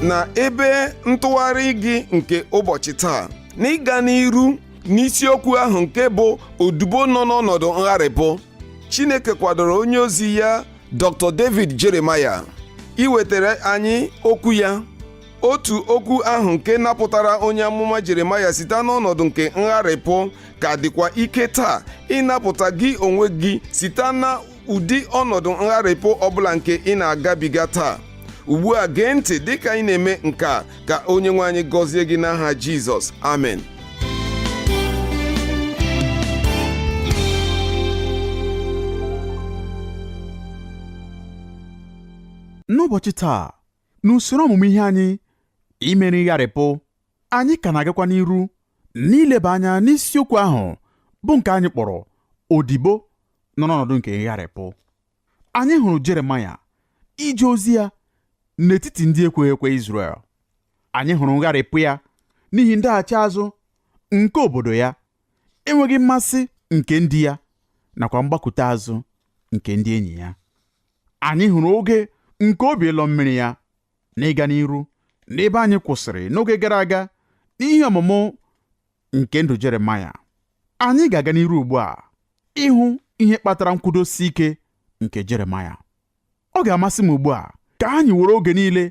Na ebe ntụgharị gị nke ụbọchị taa, n'ịga n'iru n'isiokwu ahụ nke bụ odibo nọ n'ọnọdụ ngharịpụ, Chineke kwadoro onye ozi ya Dr. David Jeremiah iwetara anyị okwu ya, otu okwu ahụ nke napụtara onye amụma Jeremaya site n'ọnọdụ nke ngharịpụ ka dịkwa ike taa ịnapụta gị onwe gị site na ụdị ọnọdụ ngharịpụ ọbụla nke ị na-agabiga taa. Ugbu a gee ntị dịka ị na-eme nke a, ka onye nwe anyị gọzie gị n'aha Jizọs, amen. N'ụbọchị taa, n'usoro ọmụmụ ihe anyị imeri ngharịpụ, anyị ka na-agakwa n'iru n'ileba anya n'isiokwu ahụ bụ nke anyị kpọrọ odibo nọ n'ọnọdụ nke ngharịpụ. Anyị hụrụ Jeremaya ije ozi ya n'etiti ndị ekweghị ekwe Izrel. Anyị hụrụ ngharịpụ ya n'ihi ndaghachi azụ nke obodo ya, enweghị mmasị nke ndị ya, nakwa mgbakụta azụ nke ndị enyi ya. Anyị hụrụ oge nke obi ịlọ mmiri ya. N'ịga n'iru n'ebe anyị kwụsịrị n'oge gara aga n'ihe ọmụmụ nke ndụ Jeremaya, anyị ga-aga n'iru ugbu a ịhụ ihe kpatara nkwudosi ike nke Jeremaya. Ọ ga-amasị m ugbu a ka anyị were oge niile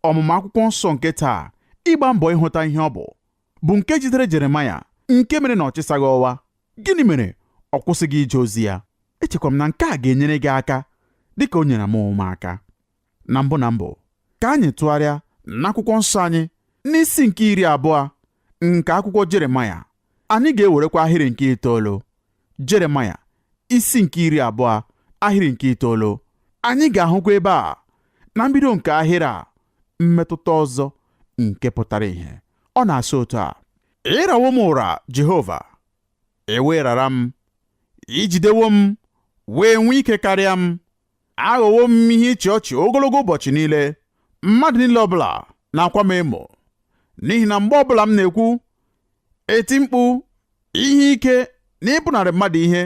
ọmụmụ akwụkwọ nsọ nke taa ịgba mbọ ịhụta ihe ọ bụ nke jidere Jeremaya nke mere na ọ chịsaghị ọwa. Gịnị mere ọ kwụsịghị ije ozi ya? Echekwa m na nke a ga-enyere gị aka dịka o nyere m onwe m aka. Na mbụ na mbụ, ka anyị tụgharịa n'akwụkwọ nsọ anyị n'isi nke 20 nke akwụkwọ Jeremaya. Anyị ga-ewerekwa ahịrị nke 9. Jeremaya isi nke 20 ahịrị nke 9. Anyị ga-ahụkwa ebe a na mbido nke ahịrị a mmetụta ọzọ nke pụtara ìhè. Ọ na-asị otu a: ịrawo m ụra, Jehova, i wee rara m, i jidewo m wee nwee ike karịa m. Aghọwo m ihe ịchị ọchị ogologo ụbọchị niile. Mmadụ niile ọbụla na-akwa m emo, n'ihi na mgbe ọbụla m na-ekwu eti mkpu ihe ike na ịpụnarị mmadụ ihe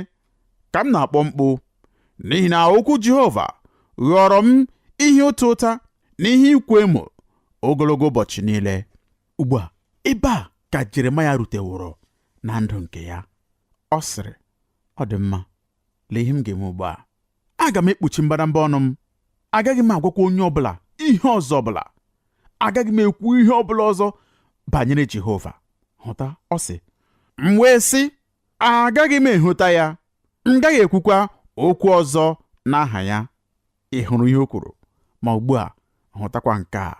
ka m na-akpọ mkpu, n'ihi na okwu Jehova ghọrọ m ihe ụta ụta na ihe ịkwa emo ogologo ụbọchị niile. Ugbu a, ebe a ka Jeremaya ruteworo na ndụ nke ya. Ọ sịrị, ọ dị mma, lee ihe m ga-eme ugbu a. Aga m ekpuchi mbadamba ọnụ m, agaghị m agwakwa onye ọbụla ihe ọzọ ọbụla, agaghị m ekwu ihe ọbụla ọzọ banyere Jehova. Hụta, ọ sị, m wee sị, agaghị m ehota ya, m gaghị ekwukwa okwu ọzọ n'aha ya. Ị hụrụ ihe o kwuru? Ma ugbu a hụtakwa nke a.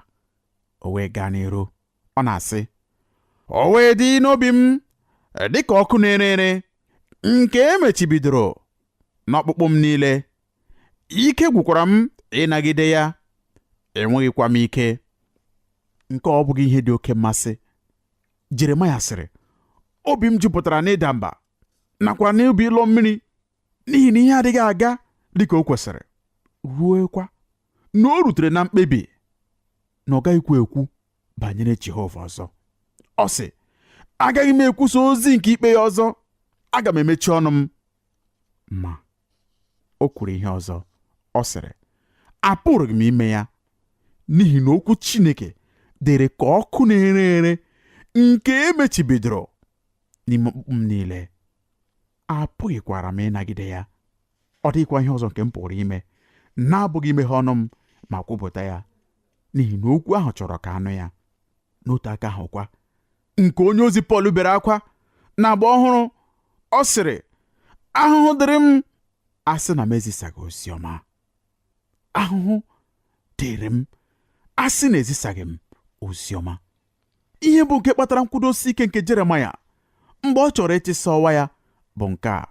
O wee gaa n'iru, ọ na-asị, o wee dị n'obi m dịka ọkụ na-ere ere nke e mechibidoro n'ọkpụkpụ m niile, ike gwụkwara m ịnagide ya, enweghịkwa m ike. Nke ọ bụghị ihe dị oke mmasị. Jeremaya sịrị, obi m jupụtara n'ịda mba nakwa n'obi ịlọ mmiri, n'ihi na ihe adịghị aga dịka o kwesịrị, ruekwa na o rutere na mkpebi na ọ gaghịkwa ekwu banyere Jehova ọzọ. Ọ sị, agaghị m ekwusa ozi nke ikpe ya ọzọ, aga m emechi ọnụ m. Ma o kwuru ihe ọzọ. Ọ sịrị, apụghị m ime ya, n'ihi na okwu Chineke dịrị ka ọkụ na-ere ere nke emechibidoro n'ime ọkpụkpụ m niile, apụghịkwara m ịnagide ya. Ọ dịghịkwa ihe ọzọ nke m pụrụ ime na-abụghị imeghe ọnụ m ma kwupụta ya, n'ihi na okwu ahụ chọrọ ka anụ ya. N'otu aka ahụ kwa nke onye ozi Pọl bere akwa n'agba ọhụrụ, ọ sịrị, ahụhụ dịrị m a sị na m ezisaghị ozi ọma. Ahụhụ dịrị m a sị na ezisaghị m ozi ọma. Ihe bụ nke kpatara nkwudosi ike nke Jeremaya mgbe ọ chọrọ ịchịsa ọwa ya bụ nke a: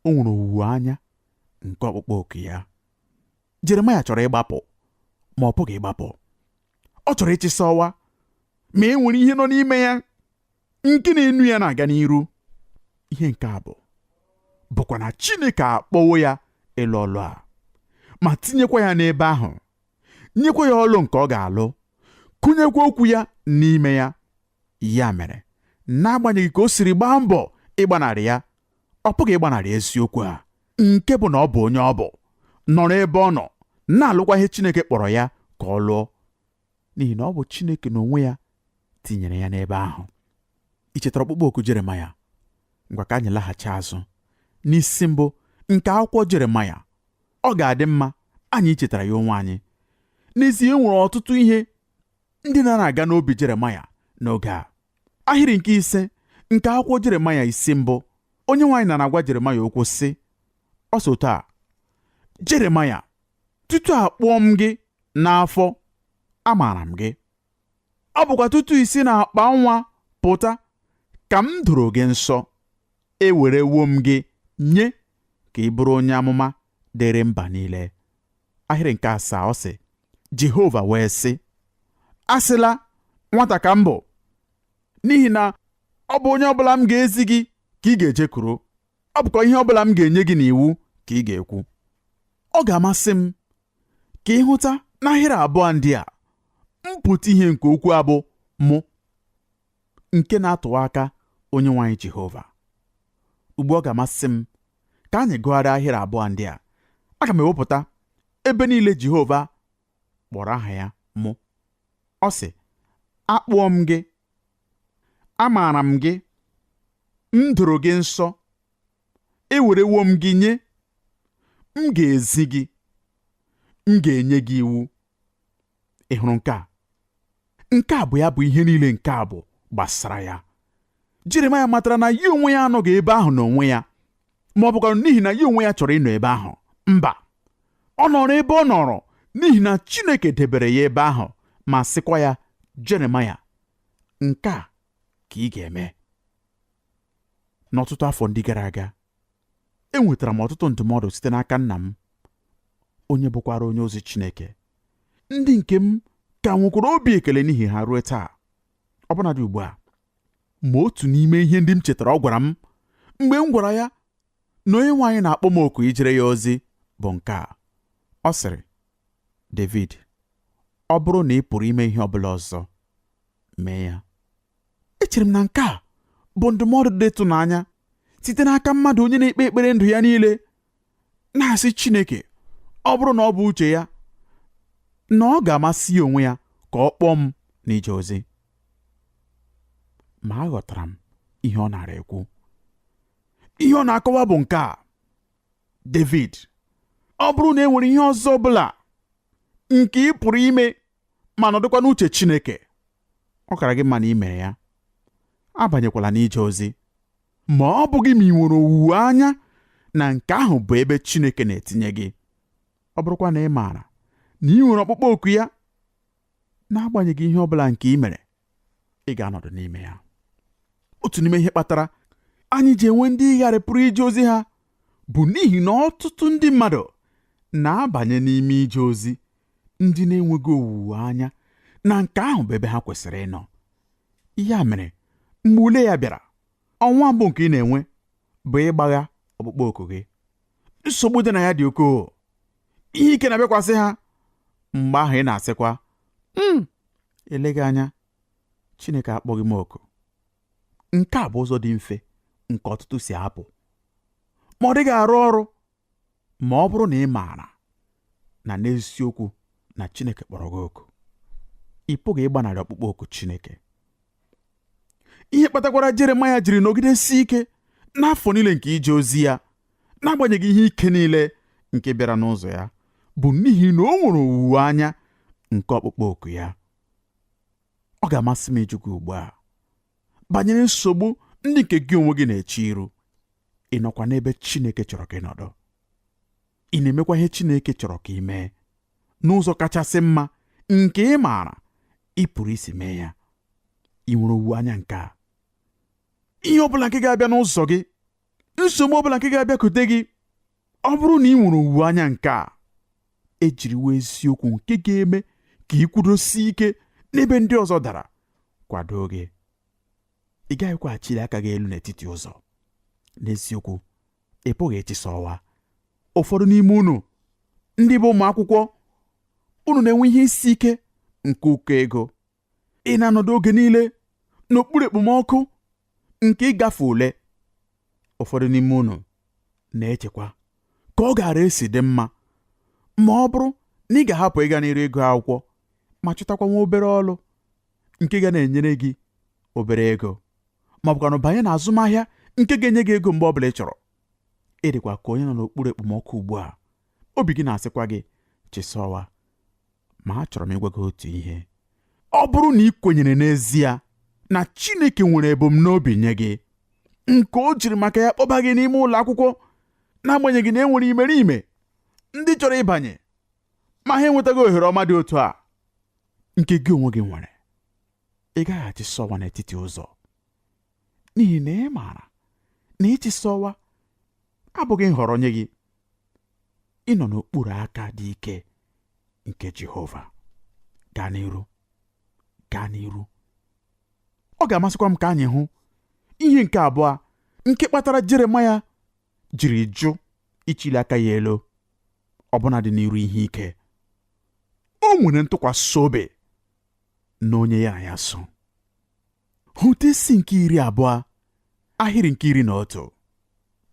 o nwere owuwe anya nke ọkpụkpọ oku ya. Jeremaya chọrọ ịgbapụ, ma ọ pụghị ịgbapụ. Ọ chọrọ ịchịsa ọwa, ma e nwere ihe nọ n'ime ya nke na-enu ya na-aga n'iru. Ihe nke a bụkwa na Chineke akpọwo ya ịlụ ọlụ a, ma tinyekwa ya n'ebe ahụ, nyekwa ya ọlụ nke ọ ga-alụ, kụnyekwa okwu ya n'ime ya. Ya mere, n'agbanyeghị ka o siri gbaa mbọ ịgbanarị ya, ọ pụghị ịgbanarị eziokwu a nke bụ na ọ bụ onye ọ bụ, nọrọ ebe ọ nọ, na-alụkwa ihe Chineke kpọrọ ya ka ọ lụọ. N'ihi na ọ bụ Chineke n'onwe ya tinyere ya n'ebe ahụ. Ị chetara ọkpụkpọ oku Jeremaya? Ngwa, ka anyị laghachi azụ n'isi mbụ nke akwụkwọ Jeremaya. Ọ ga-adị mma anyị ichetara ya onwe anyị. N'ezie, e nwere ọtụtụ ihe ndị na-aga n'obi Jeremaya n'oge a. Ahịrị nke 5 nke akwụkwọ Jeremaya isi mbụ, onye nwaanyị na-agwa Jeremaya okwu sị, ọ sị otu a: Jeremaya, tutu akpụọ m gị n'afọ, amaara m gị. Ọ bụkwa tutu i si n'akpa nwa pụta ka m doro gị nsọ. Ewerewo m gị nye ka ị bụrụ onye amụma dịrị mba niile. Ahịrị nke 7, ọ sị, Jehova wee sị, asịla, nwata ka m bụ, n'ihi na ọ bụ onye ọbụla m ga-ezi gị ka ị ga-ejekwuru, ọ bụkwa ihe ọbụla m ga-enye gị n'iwu ka ị ga-ekwu. Ọ ga-amasị m ka ị hụta n'ahịrị abụọ ndị a mpụta ihe nke okwu abụ mụ, nke na-atụwa aka onye nwe anyị Jehova. Ugbu ọ ga-amasị m ka anyị gụgharịa ahịrị abụọ ndị a. Aga m ewepụta ebe niile Jehova kpọrọ aha ya mụ. Ọ sị, akpụọ m gị, amaara m gị, m doro gị nsọ, ewerewo m gị nye, m ga-ezi gị, m ga-enye gị iwu. Ị hụrụ nke a? Nke a bụ ya bụ ihe niile nke a bụ gbasara ya. Jeremaya matara na ya onwe ya anọghị ebe ahụ n'onwe ya, ma ọ bụkwa n'ihi na ya onwe ya chọrọ ịnọ ebe ahụ. Mba, ọ nọrọ ebe ọ nọrọ n'ihi na Chineke debere ya ebe ahụ ma sịkwa ya, Jeremaya, nke a ka ị ga-eme. N'ọtụtụ afọ ndị gara aga, enwetara m ọtụtụ ndụmọdụ site n'aka nna m, onye bụkwara onye ozi Chineke, ndị nke m ka nwekwara obi ekele n'ihi ha ruo taa, ọbụnadị ugbu a. Ma otu n'ime ihe ndị m chetara ọ gwara m mgbe m gwara ya na onye nwe anyị na-akpọ m oku ijere ya ozi bụ nke a. Ọ sịrị, David, ọ bụrụ na ị pụrụ ime ihe ọbụla ọzọ, mee ya. Echere m na nke a bụ ndụmọdụ dị ịtụnanya site n'aka mmadụ onye na-ekpe ekpere ndụ ya niile, na-asị Chineke, ọ bụrụ na ọ bụ uche ya, na ọ ga-amasị ya onwe ya ka ọ kpọọ m n'ije ozi. Ma aghọtara m ihe ọ nara ekwu. Ihe ọ na-akọwa bụ nke a: David, ọ bụrụ na e nwere ihe ọzọ ọbụla nke ị pụrụ ime ma nọdụkwa n'uche Chineke, ọ kara gị mma na ị mere ya. Abanyekwala n'ije ozi, ma ọ bụghị ma ị nwere owuwe anya na nke ahụ bụ ebe Chineke na-etinye gị. Ọ bụrụkwa na ị maara na ị nwere ọkpụkpọ oku ya, n'agbanyeghị ihe ọbụla nke ị mere, ị ga-anọdụ n'ime ya. Otu n'ime ihe kpatara anyị ji enwe ndị gharịpụrụ ije ozi ha bụ n'ihi na ọtụtụ ndị mmadụ na-abanye n'ime ije ozi ndị na-enweghị owuwe anya na nke ahụ bụ ebe ha kwesịrị ịnọ. Ya mere, mgbe ule ya bịara, ọnwa mbụ nke ị na-enwe bụ ịgbagha ọkpụkpọ oku gị. Nsogbu dị na ya dị ukwuu. Ihe ike na-abịakwasị ha. Mgbe ahụ ị na-asịkwa, eleghị anya Chineke akpọghị m oku. Nke a bụ ụzọ dị mfe nke ọtụtụ si apụ, ma ọ dịghị arụ ọrụ ma ọ bụrụ na ị maara na n'eziokwu na Chineke kpọrọ gị oku. Ị pụghị ịgbanarị ọkpụkpọ oku Chineke. Ihe kpatakwara Jeremaya jiri nọgidesi ike n'afọ niile nke ije ozi ya, n'agbanyeghị ihe ike niile nke bịara n'ụzọ ya, bụ n'ihi na o nwere owuwe anya nke ọkpụkpọ oku ya. Ọ ga-amasị m ịjụ gị ugbu a banyere nsogbu ndị nke gị onwe gị na-eche iru. Ị nọkwa n'ebe Chineke chọrọ ka ị nọdụ? Ị na-emekwa ihe Chineke chọrọ ka ị mee n'ụzọ kachasị mma nke ị maara ị pụrụ isi mee ya? Ị nwere owuwe anya nke a? Ihe ọbụla nke ga-abịa n'ụzọ gị, nsogbu ọbụla nke ga-abịakwute gị, ọ bụrụ na ị nwere owuwe anya nke a, ejiriwo eziokwu nke ga-eme ka ị kwudosie ike n'ebe ndị ọzọ dara kwado gị. Ị gaghịkwa achịli aka gị elu n'etiti ụzọ. N'eziokwu, ị pụghị ịchịsa ọwa. Ụfọdụ n'ime unu ndị bụ ụmụ akwụkwọ, unu na-enwe ihe isi ike nke ụkọ ego. Ị na-anọdụ oge niile n'okpuru ekpomọkụ nke ịgafe ule. Ụfọdụ n'ime unu na-echekwa ka ọ gaara esi dị mma ma ọ bụrụ na ị ga-ahapụ ịga n'iru ịgụ akwụkwọ ma chọtakwa nwa obere ọlụ nke ga na-enyere gị obere ego, ma ọ bụkwanụ banye na azụmahịa nke ga-enye gị ego mgbe ọ bụla ị chọrọ. Ị dịkwa ka onye nọ n'okpuru ekpomọkụ ugbu a, obi gị na-asịkwa gị chịsọwa. Ma achọrọ m ịgwa gị otu ihe: ọ bụrụ na ị kwenyere n'ezie na Chineke nwere ebumnobi nye gị nke o jiri maka ya kpọba gị n'ime ụlọ akwụkwọ, n'agbanyeghị na e nwere imerime ndị chọrọ ịbanye ma ha enwetaghị ohere ọma dị otu a nke gị onwe gị nwere, ị gaghị achịsọwa n'etiti ụzọ, n'ihi na ị maara na ịchịsọwa abụghị nhọrọ nye gị. Ị nọ n'okpuru aka dị ike nke Jehova. Gaa n'iru, gaa n'iru. Ọ ga-amasịkwa m ka anyị hụ ihe nke abụọ nke kpatara Jeremaya jiri jụ ichili aka ya elu ọbụna dị n'iru ihe ike. O nwere ntụkwasị obi na onye ya na ya so. Hụta isi nke 20 ahịrị nke 11.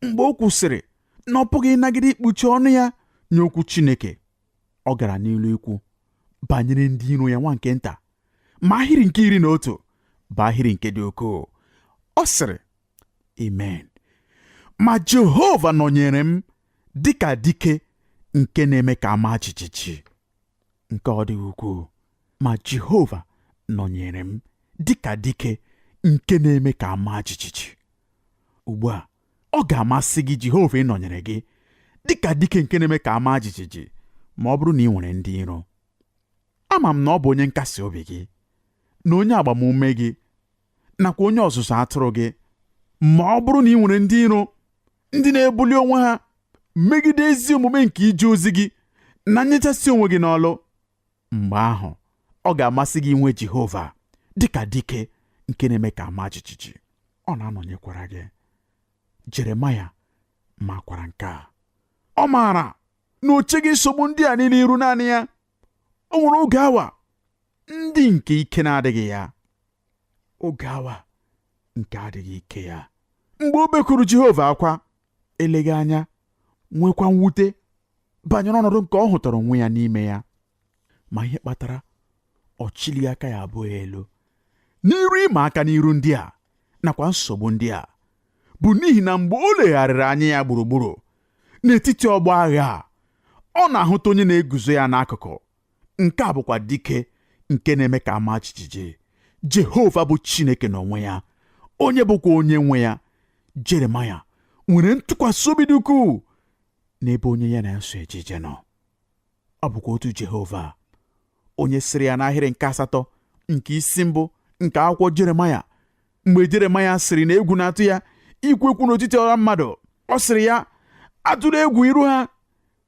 Mgbe o kwusịrị na ọ pụghị ịnagide ikpuchi ọnụ ya nye okwu Chineke, ọ gara n'ilu ikwu banyere ndị iro ya nwa nke nta. Ma ahịrị nke 11 bụ ahịrị nke dị ukwuu. Ọ sịrị, amen, ma Jehova nọnyere m dịka dike nke na-eme ka ama jijiji. Nke ọ dị ukwuu. Ma Jehova nọnyere m dịka dike nke na-eme ka ama jijiji. Ugbu a, ọ ga-amasị gị Jehova ịnọnyere gị dịka dike nke na-eme ka ama jijiji ma ọ bụrụ na ị nwere ndị iro. Ama m na ọ bụ onye nkasi obi gị na onye agbamume gị nakwa onye ọzụzụ atụrụ gị. Ma ọ bụrụ na ị nwere ndị iro ndị na-ebuli onwe ha megide ezi omume nke ije ozi gị na nyechasị onwe gị n'ọlụ, mgbe ahụ ọ ga-amasị gị inwe Jehova dịka dike nke na-eme ka ama jijiji. Ọ na-anọnyekwara gị. Jeremaya makwara nke a. Ọ maara na o cheghị nsogbu ndị a niile iru naanị ya. O nwere oge awa ndị nke ike na-adịghị ya, oge awa nke adịghị ike ya, mgbe o bekuru Jehova akwa, eleghị anya nwekwa mwute banyere ọnọdụ nke ọ hụtara onwe ya n'ime ya. Ma ihe kpatara ọ chịlighị aka ya abụọ elu n'iru ịma aka n'iru ndị a nakwa nsogbu ndị a bụ n'ihi na mgbe o legharịrị anya ya gburugburu n'etiti ọgbọ agha a, ọ na-ahụta onye na-eguzo ya n'akụkụ. Nke a bụkwa dike nke na-eme ka ama jijiji, Jehova bụ Chineke n'onwe ya, onye bụkwa onye nwe ya. Jeremaya nwere ntụkwasị obi dị ukwuu n'ebe onye ya na-eso ejije nọ. Ọ bụkwa otu Jehova onye sịrị ya n'ahịrị nke 8 nke isi mbụ nke akwụkwọ Jeremaya, mgbe Jeremaya sịrị na egwu na-atụ ya ikwu okwu n'etiti ọra mmadụ, ọ sịrị ya, atụla egwu iru ha,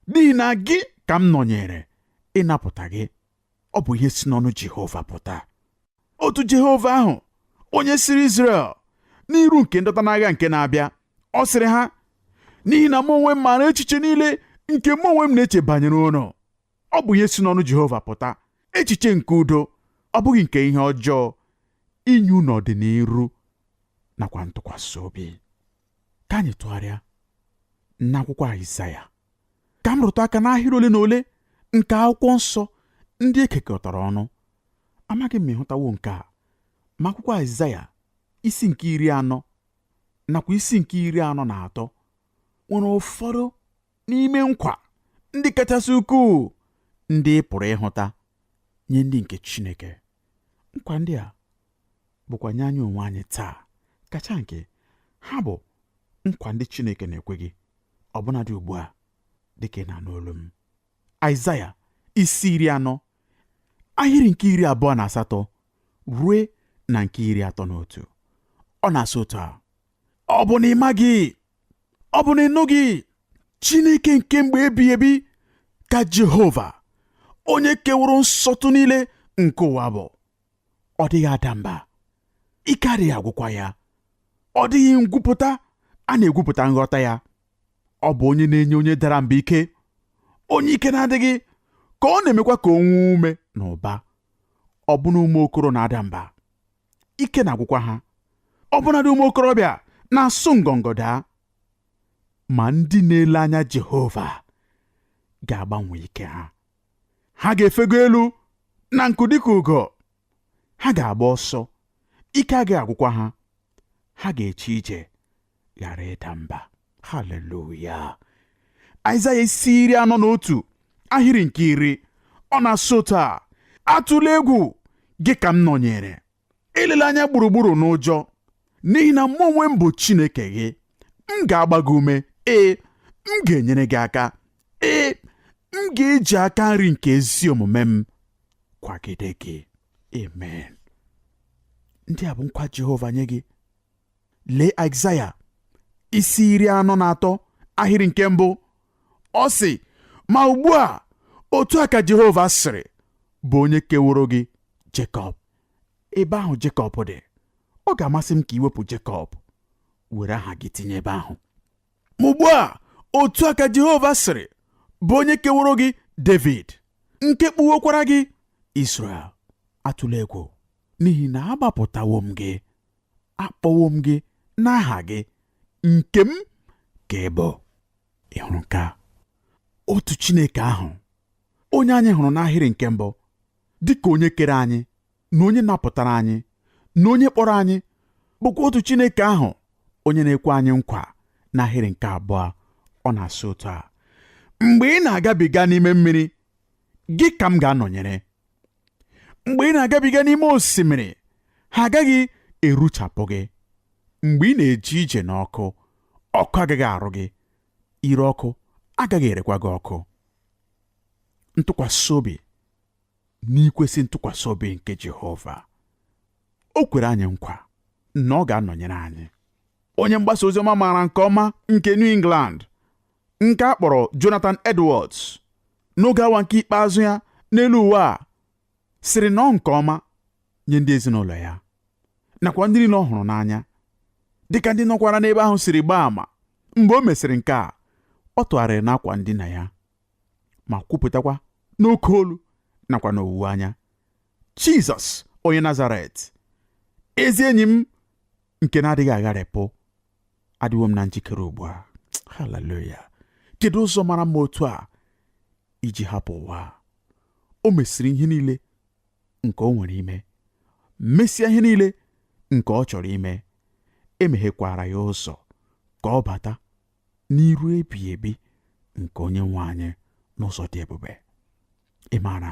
n'ihi na gị ka m nọnyere ịnapụta gị. Ọ bụ ihe si n'ọnụ Jehova pụta. Otu Jehova ahụ onye sịrị Izrel n'iru nke ndọta n'agha nke na-abịa, ọ sịrị ha, n'ihi na mụ onwe m maara echiche niile nke mụ onwe m na-eche banyere unu. Ọ bụ ihe si n'ọnụ Jehova pụta, echiche nke udo, ọ bụghị nke ihe ọjọọ, inye unu ọdịnihu nakwa ntụkwasị obi. Ka anyị tụgharịa n'akwụkwọ Aịzaya, ka m rụtụ aka n'ahịrị ole na ole nke akwụkwọ nsọ ndị ekekọtara ọnụ. Amaghị m ma ịhụtawo nke a, ma akwụkwọ Aịzaya isi nke 40 nakwa isi nke 43 nwere ụfọdụ n'ime nkwa ndị kachasị ukwuu ndị ị pụrụ ịhụta nye ndị nke Chineke. Nkwa ndị a bụkwa nye anyị onwe anyị taa, kacha nke ha bụ nkwa ndị Chineke na-ekwe gị ọbụnadị ugbu a dịka ị na-anụ olu m. Aịzaya isi 40 ahịrị nke 28 rue na nke 31. Ọ na-asị otu a, ọ bụ na ị maghị, ọ bụ na ị nụghị, Chineke nke mgbe ebighị ebi ka Jehova onye keworo nsọtụ niile nke ụwa bụ. Ọ dịghị ada mba, ike adịghị agwụkwa ya, ọ dịghị ngwupụta a na-egwupụta nghọta ya. Ọ bụ onye na-enye onye dara mba ike, onye ike na-adịghị ka ọ na-emekwa ka o nwee ume na ụba. Ọbụna ụmụ okoro na-ada mba, ike na-agwụkwa ha, ọbụnadị ụmụ okorobịa na-asụ ngọngọ daa. Ma ndị na-ele anya Jehova ga-agbanwe ike ha, ha ga-efego elu na nku dịka ugo. Ha ga-agba ọsọ, ike agaghị agwụkwa ha. Ha ga-eje ije ghara ịda mba. Haleluya! Aịzaya isi 41 ahịrị nke 10, ọ na-asị otu a: atụla egwu, gị ka m nọnyere, elela anya gburugburu n'ụjọ, n'ihi na mụ onwe m bụ Chineke gị, m ga-agba gị ume, ee, m ga-enyere gị aka, ee, m ga-eji aka nri nke ezi omume m kwagide gị. Amen. Ndị a bụ nkwa Jehova nye gị. Lee Aịzaya isi 43 ahịrị nke 1, ọ sị: ma ugbu a, otu a ka Jehova sịrị, bụ onye keworo gị, Jekọb. Ebe ahụ Jekọb dị, ọ ga-amasị m ka ị wepụ Jekọb, were aha gị tinye ebe ahụ. Ma ugbu a, otu a ka Jehova sịrị, bụ onye keworo gị, David, nke kpụwokwara gị, Israel, atụla egwu, n'ihi na agbapụtawo m gị, akpọwo m gị n'aha gị, nke m ka ị bụ. Ị hụrụ nke a? Otu Chineke ahụ onye anyị hụrụ n'ahịrị nke 1 dịka onye kere anyị na onye napụtara anyị na onye kpọrọ anyị, bụkwa otu Chineke ahụ onye na-ekwe anyị nkwa n'ahịrị nke 2. Ọ na-asị otu a: mgbe ị na-agabiga n'ime mmiri, gị ka m ga-anọnyere. Mgbe ị na-agabiga n'ime osimiri, ha agaghị eruchapụ gị. Mgbe ị na-eje ije n'ọkụ, ọkụ agaghị arụ gị, ire ọkụ agaghị erekwa gị ọkụ. Ntụkwasị obi n'ikwesị ntụkwasị obi nke Jehova, o kwere anyị nkwa na ọ ga-anọnyere anyị. Onye mgbasa oziọma maara nke ọma nke New England nke a kpọrọ Jonathan Edwards, n'oge awa nke ikpeazụ ya n'elu ụwa a, sịrị nọọ nke ọma nye ndị ezinụlọ ya nakwa ndị niile ọ hụrụ n'anya, dịka ndị nọkwara n'ebe ahụ siri gbaa àmà. Mgbe o mesịrị nke a, ọ tụgharịrị n'akwa ndina ya ma kwupụtakwa n'oke olu nakwa n'owuwe anya: Jizọs onye Nazaret, ezi enyi m nke na-adịghị agharịpụ, adịwo m na njikere ugbu a. Haleluya! Kedu ụzọ mara mma otu a iji hapụ ụwa? O mesịrị ihe niile nke o nwere ime, mesịa ihe niile nke ọ chọrọ ime. Emeghekwara ya ụzọ ka ọ bata n'iru ebighị ebi nke onye nwe anyị n'ụzọ dị ebube. Ị maara,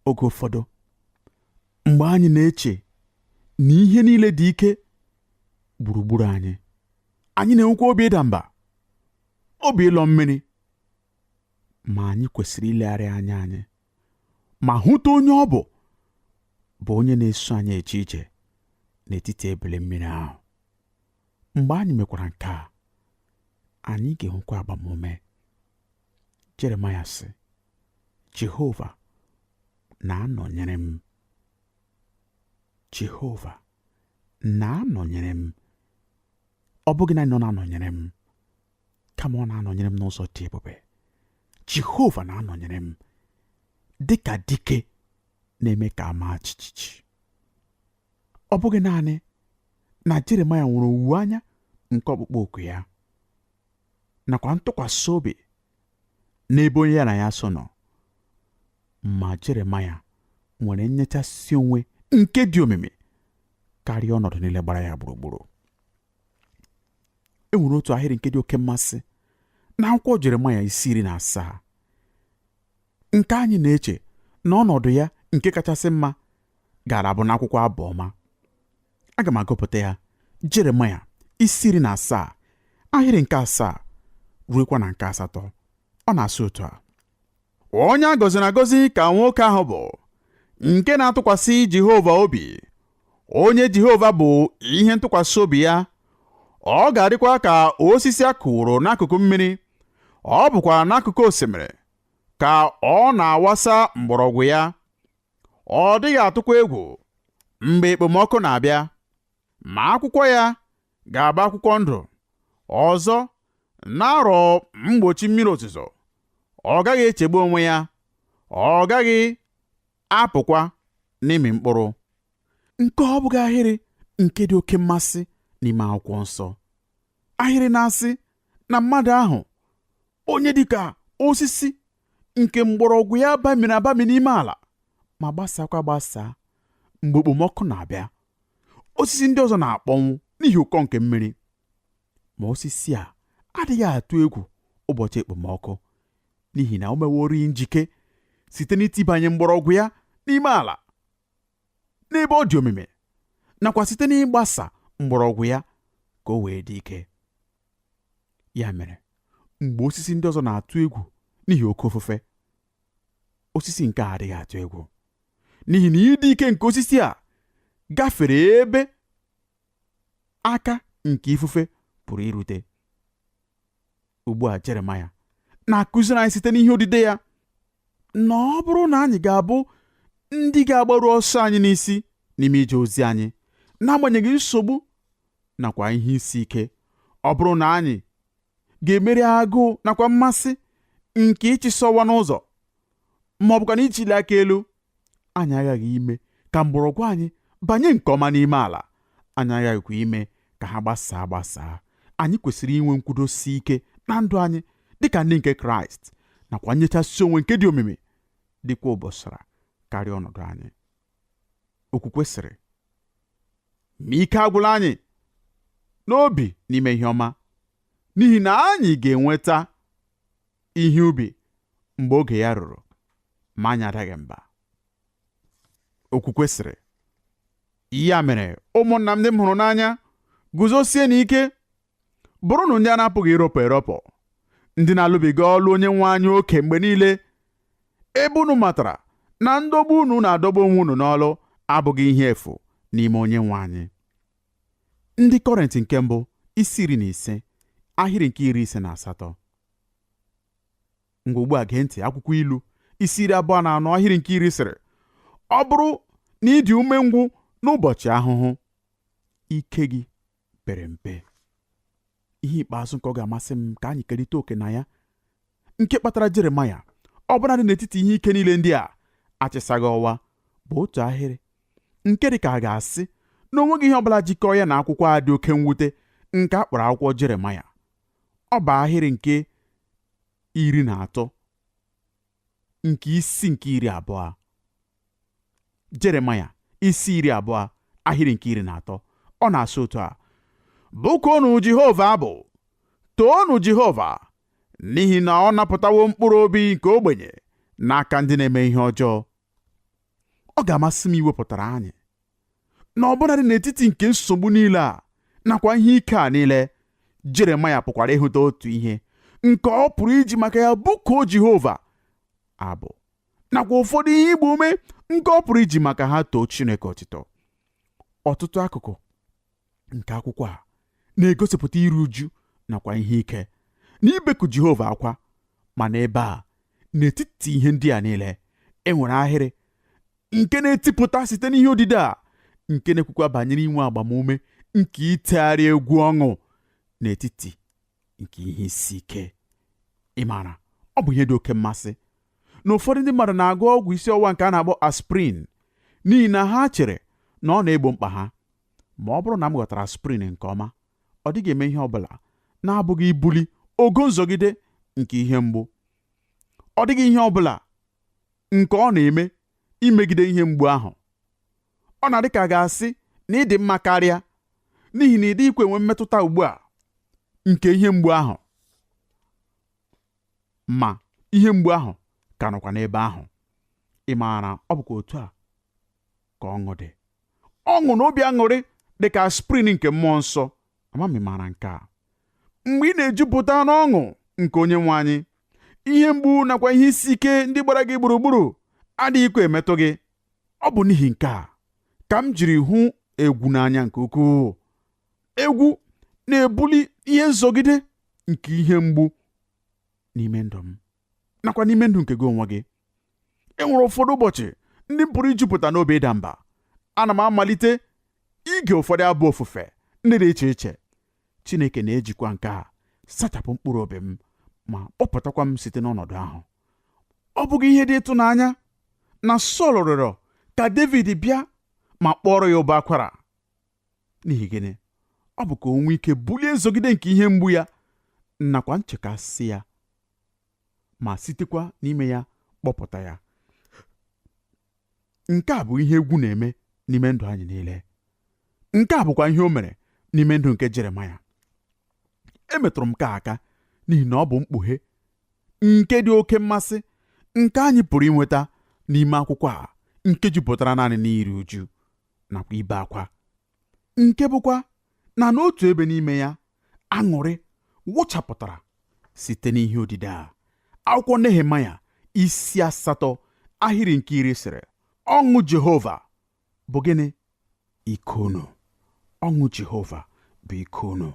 oge ụfọdụ mgbe anyị na-eche na ihe niile dị ike gburugburu anyị, anyị na-enwekwa obi ịda mba, obi ịlọ mmiri, ma anyị kwesịrị ilegharị anya anyị ma hụta onye ọ bụ onye na-eso anyị eje ije n'etiti ebili mmiri ahụ. Mgbe anyị mekwara nke a, anyị ga-enwekwa agbamume. Jeremaya sị, Jehova na-anọnyere m. Jehova na-anọnyere m. Ọ bụghị naanị ọ na-anọnyere m, kama ọ na-anọnyere m n'ụzọ dị ebube. Jehova na-anọnyere m dị ka dike na-eme ka a maa jijiji. Ọ bụghị naanị na Jeremaya nwere owuwe anya nke ọkpụkpọ oku ya nakwa ntụkwasị obi n'ebe onye ya na ya so nọ, ma Jeremaya nwere nnyechasị onwe nke dị omimi karịa ọnọdụ niile gbara ya gburugburu. E nwere otu ahịrị nke dị oke mmasị na akwụkwọ Jeremaya isi 17 nke anyị na-eche na ọnọdụ ya nke kachasị mma gara abụ n'akwụkwọ Abụ Ọma. Aga m agụpụta ya. Jeremaya isi 17 ahịrị nke 7 ruekwa na nke 8. Ọ na-asị otu a: onye a gọziri agọzi ka nwoke ahụ bụ nke na-atụkwasị Jehova obi, onye Jehova bụ ihe ntụkwasị obi ya. Ọ ga-adịkwa ka osisi a kụrụ n'akụkụ mmiri, ọ bụkwa n'akụkụ osimiri ka ọ na-awasa mgbọrọgwụ ya. Ọ dịghị atụkwa egwu mgbe ekpomọkụ na-abịa, ma akwụkwọ ya ga-abụ akwụkwọ ndụ. Ọzọ, n'arọ mgbochi mmiri ozuzo, ọ gaghị echegbu onwe ya, ọ gaghị apụkwa n'ịmị mkpụrụ. Nke ọ bụghị ahịrị nke dị oke mmasị n'ime akwụkwọ nsọ. Ahịrị na-asị na mmadụ ahụ onye dịka osisi nke mgbọrọgwụ ya bamiri abami n'ime ala ma gbasakwa gbasaa mgbe okpomọkụ na-abịa. Osisi ndị ọzọ na-akpọnwụ n'ihi ụkọ nke mmiri, ma osisi a adịghị atụ egwu ụbọchị ekpomọkụ, n'ihi na o meworị njike site n'itibanye mgbọrọgwụ ya n'ime ala n'ebe ọ dị omimi, nakwa site n'ịgbasa mgbọrọgwụ ya ka o wee dị ike. Ya mere, mgbe osisi ndị ọzọ na-atụ egwu n'ihi oke ofufe, osisi nke a adịghị atụ egwu, n'ihi na ịdị ike nke osisi a gafere ebe aka nke ifufe pụrụ irute. Ugbu a Jeremaya na-akụziri anyị site n'ihe odide ya na ọ bụrụ na anyị ga-abụ ndị ga-agbaru ọsọ anyị n'isi n'ime ije ozi anyị, n'agbanyeghị nsogbu nakwa ihe isi ike, ọ bụrụ na anyị ga-emeri agụụ nakwa mmasị nke ịchịsọwa n'ụzọ ma ọ bụkwa na ichili aka elu, anyị aghaghị ime ka mgbọrọgwụ anyị banye nke ọma n'ime ala. Anyị aghaghịkwa ime ka ha gbasaa gbasaa. Anyị kwesịrị inwe nkwudosi ike na ndụ anyị dịka ndị nke Kraịst, nakwa nyechasị onwe nke dị omimi dịkwa obosara karịa ọnọdụ anyị. Okwukwe sịrị, ma ike agwụla anyị n'obi n'ime ihe ọma, n'ihi na anyị ga-enweta ihe ubi mgbe oge ya ruru, ma anyị adaghị mba. Okwukwe sịrị, ya mere ụmụnna m ndị m hụrụ n'anya, guzosienụ ike, bụrụnụ ndị a na-apụghị ịrọpụ erọpụ, ndị na-alụbiga ọlụ onye nwe anyị oke mgbe niile, ebe unu matara na ndọgbu unu na-adọgbu onwe unu n'ọlụ abụghị ihe efu n'ime onye nwe anyị. Ndị Kọrịntị nke mbụ isi 15 ahịrị nke 58. Ngwa ugbu a gee ntị, akwụkwọ ilu isi 24 ahịrị nke 10 sịrị, ọ bụrụ na ị dị umengwụ n'ụbọchị ahụhụ, ike gị pere mpe. Ihe ikpeazụ nke ọ ga-amasị m ka anyị kerịta oke na ya, nke kpatara Jeremaya ọbụladị n'etiti ihe ike niile ndị a achịsaghị ọwa, bụ otu ahịrị nke dị ka a ga-asị na o nweghị ihe ọbụla jikọọ ya na akwụkwọ a dị oke mwute nke a kpọrọ akwụkwọ Jeremaya. Ọ bụ ahịrị nke 13 nke isi nke 20. Jeremaya isi 20 ahịrị nke 13. Ọ na-asị otu a, bụkuonụ Jehova abụ, toonụ Jehova, n'ihi na ọ napụtawo mkpụrụ obi nke ogbenye n'aka ndị na-eme ihe ọjọọ. Ọ ga-amasị m iwepụtara anyị na ọbụnadị n'etiti nke nsogbu niile a nakwa ihe ike a niile, Jeremaya pụkwara ịhụta otu ihe nke ọ pụrụ iji maka ya bụkuo Jehova abụ, nakwa ụfọdụ ihe ịgba ume nke ọ pụrụ iji maka ha too Chineke otito. Ọtụtụ akụkụ nke akwụkwọ a na-egosipụta iru uju nakwa ihe ike na ibeku Jehova akwa, ma n'ebe a n'etiti ihe ndị a niile e nwere ahịrị nke na-etipụta site n'ihe odide a nke na-ekwukwa banyere inwe agbamume nke itegharị egwu ọṅụ n'etiti nke ihe isi ike. Ị maara, ọ bụ ihe dị oke mmasị na ụfọdụ ndị mmadụ na-agụ ọgwụ isi ọwụwa nke a na-akpọ aspirin n'ihi na ha chere na ọ na-egbo mkpa ha. Ma ọ bụrụ na m ghọtara aspirin nke ọma, ọ dịghị eme ihe ọ bụla na-abụghị ibuli ogo nzọgide nke ihe mgbu. Ọ dịghị ihe ọ bụla nke ọ na-eme imegide ihe mgbu ahụ. Ọ na-adị ka a ga-asị na ị dị mma karịa n'ihi na ị dịghịkwa enwe mmetụta ugbu a nke ihe mgbu ahụ, ma ihe mgbu ahụ ka nọkwa n'ebe ahụ. Ị maara, ọ bụkwa otu a ka ọṅụ dị. Ọṅụ na obi aṅụrị dị ka aspirin nke mmụọ nsọ. Ama m ị maara nke a. Mgbe ị na-ejupụta n'ọṅụ nke onye nwe anyị, ihe mgbu nakwa ihe isi ike ndị gbara gị gburugburu adịghịkwa emetụ gị. Ọ bụ n'ihi nke a ka m jiri hụ egwu n'anya nke ukwuu. Egwu na-ebuli ihe nzọgide nke ihe mgbu n'ime ndụ m nakwa n'ime ndụ nke gị onwe gị. E nwere ụfọdụ ụbọchị ndị m pụrụ ijupụta n'obi ịda mba. Ana m amalite ige ụfọdụ abụ ofufe ndị dị iche iche. Chineke na-ejikwa nke a sachapụ mkpụrụ obi m ma kpọpụtakwa m site n'ọnọdụ ahụ. Ọ bụghị ihe dị ịtụnanya na Sọl rịọrọ ka Devid bịa ma kpọrọ ya ụbọ akwara. N'ihi gịnị? Ọ bụ ka o nwee ike bulie nzọgide nke ihe mgbu ya nakwa nchekasị ya, ma sitekwa n'ime ya kpọpụta ya. Nke a bụ ihe egwu na-eme n'ime ndụ anyị niile. Nke a bụkwa ihe o mere n'ime ndụ nke Jeremaya. Emetụrụ m nke a aka n'ihi na ọ bụ mkpughe nke dị oke mmasị nke anyị pụrụ inweta n'ime akwụkwọ a nke jupụtara naanị n'iri uju nakwa ibe akwa, nke bụkwa na n'otu ebe n'ime ya aṅụrị wụchapụtara site n'ihe odide a. Akwụkwọ Nehemaya isi 8 ahịrị nke 10 sịrị, ọṅụ Jehova bụ gịnị? Ike unu. Ọṅụ Jehova bụ ike unu.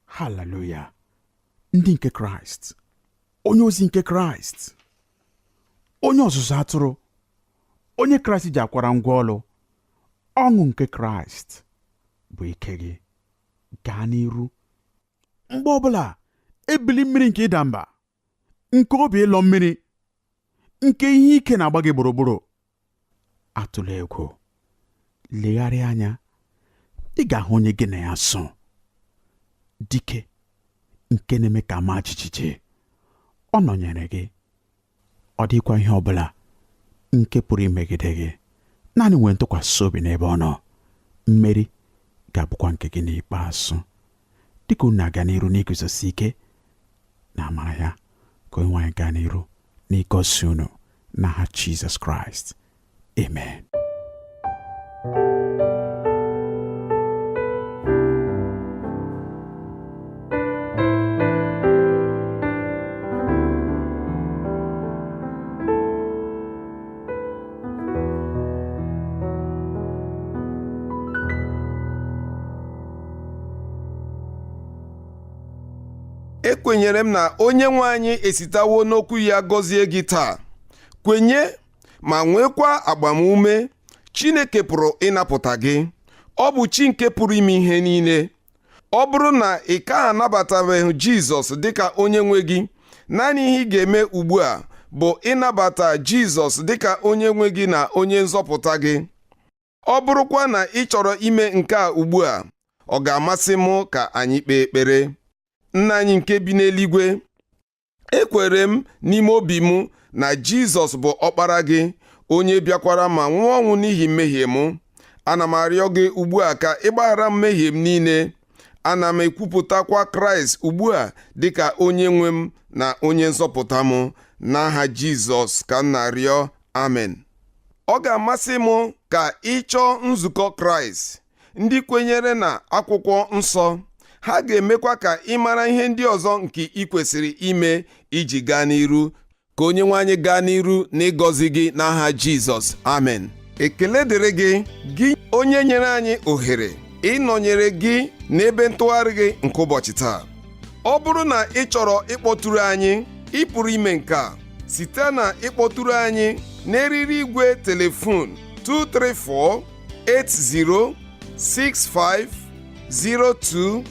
Haleluya! Ndị nke Kraịst, onye ozi nke Kraịst, onye ọzụzụ atụrụ, onye Kraịst ji akwara ngwa ọlụ, ọṅụ nke Kraịst bụ ike gị. Gaa n'iru. Mgbe ọbụla ebili mmiri nke ịda mba, nke obi ịlọ mmiri, nke ihe ike na-agba gị gburugburu, atụla egwu, legharịa anya, ị ga-ahụ onye gị na ya so, dike nke na-eme ka ama jijiji. Ọ nọnyere gị, ọ dịkwa ihe ọbụla nke pụrụ imegide gị. Naanị nwee ntụkwasị obi n'ebe ọ nọ, mmeri ga-abụkwa nke gị n'ikpeazụ. Dịka unu na-aga n'iru n'iguzosi ike na amara ya, ka Onyenwe anyị gaa n'iru n'ịgọzi unu n'aha Jizọs Kraịst. Amen. Ekwenyere m na onye nwe anyị esitawo n'okwu ya gọzie gị taa. Kwenye ma nwekwa agbamume. Chineke pụrụ ịnapụta gị. Ọ bụ chi nke pụrụ ime ihe niile. Ọ bụrụ na ị ka anabatabeghị Jizọs dịka onye nwe gị, naanị ihe ị ga-eme ugbu a bụ ịnabata Jizọs dịka onye nwe gị na onye nzọpụta gị. Ọ bụrụkwa na ị chọrọ ime nke a ugbu a, ọ ga-amasị m ka anyị kpee ekpere. Nna anyị nke bi n'eluigwe, ekwere m n'ime obi m na Jizọs bụ ọkpara gị, onye bịakwara ma nwụọ ọnwụ n'ihi mmehie m. Ana m arịọ gị ugbu a ka ị gbaghara mmehie m niile. Ana m ekwupụtakwa Kraịst ugbu a dịka onye nwe m na onye nzọpụta m. N'aha Jizọs ka m na-arịọ, amen. Ọ ga-amasị m ka ị chọọ nzukọ Kraịst, ndị kwenyere na akwụkwọ nsọ. Ha ga-emekwa ka ị mara ihe ndị ọzọ nke ị kwesịrị ime iji gaa n'iru. Ka onye nwe anyị gaa n'iru na ịgọzi gị n'aha Jizọs, amen. Ekele dịrị gị, gị onye nyere anyị ohere ịnọnyere gị n'ebe ntụgharị gị nke ụbọchị taa. Ọ bụrụ na ị chọrọ ịkpọtụrụ anyị, ị pụrụ ime nke a site na ịkpọtụrụ anyị n'eriri igwe telefon 234 80 65 02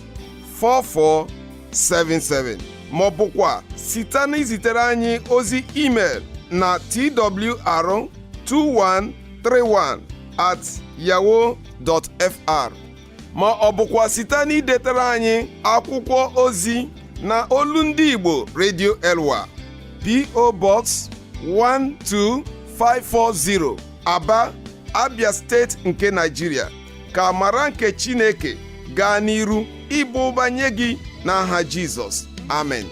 44 77 ma ọ bụkwa site na izitere anyị ozi email na twr2131@yahoo.fr ma ọ bụkwa site na idetere anyị akwụkwọ ozi na Olu Ndị Igbo Radio Elwa, P.O. Box 12540, Aba, Abia Steeti nke Nigeria. Ka amara nke Chineke gaa n'iru ịba ụba nye gị n'aha Jizọs, amen.